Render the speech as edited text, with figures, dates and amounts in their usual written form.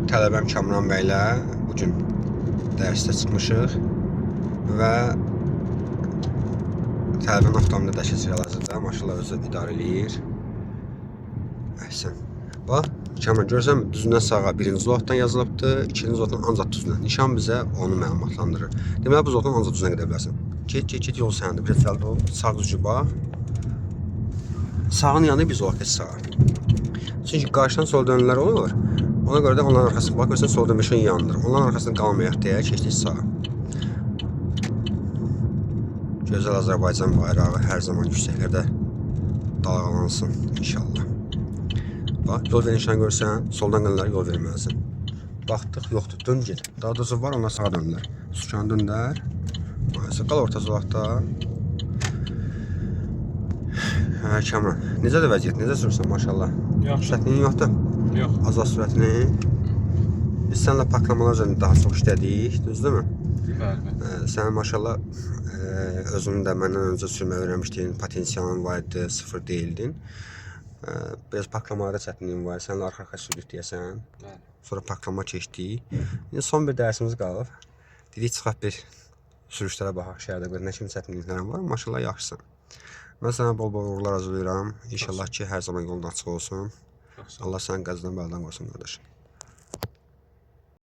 Tələbəm Kamran bəylə bu gün dərsdə çıxmışıq və tələbənin avtomobildə də keçirir hal-hazırda. Maşallah özü idarə eləyir. Əhsən. Bax, Kamran görürsən düzündən sağa birinci zolaqdan yazılıbdır, ikinci zolaqdan ancaq düzünə. Nişan bizə onu məlumatlandırır. Deməli bu zolaqdan ancaq düzünə gedə bilərsən. Get, get, get, yol səndir. Biraz cəld ol. Sağ düzgün bax. Sağın yanı bir zolaq keç sağa. Çünki qarşıdan sol dönənlər olur. Ona görə də onların arxasına bax, görürsən solda maşın yandır. Onların arxasında qalmayaq deyə keçdik sağa. Gözəl Azərbaycan bayrağı hər zaman yüksəklərdə dalğalansın inşallah. Bax, yol verin görsən, soldan gələnlərə yol verməlisən. Baxdıq, yoxdur, dön get. Daha doğrusu var, onlar sağa döndülər. Sükanı döndər. Maalesef qal orta zolaqda. Hə, Kamran, necədir vəziyyət? Necə sürürsən maşallah? Yaxşı. Çətinliyin yoxdur? Yox. Azad sürətini. Biz səninlə parklamalar üzərində daha çox işlədik, düzdürmü? Bəli, bəli. Sən maşallah özünü də məndən öncə sürməyi öyrənmişdin, potensialın var idi, sıfır deyildin. Biraz parklamalarda çətinliyin var, səninlə arxa-arxa sürdük deyəsən. Bəli. Sonra parklama keçdik. İndi son bir dərsimiz qalıb. Dedik çıxaq bir sürüşlərə baxaq şəhərdə gör nə kimi çətinliklərin var. Maşallah yaxşısan. Mən sənə bol-bol uğurlar arzulayıram. İnşallah ki, hər zaman yolun açıq olsun. Çox sağ ol. Allah sənin qəzdən bəladan qorusun qardaşım.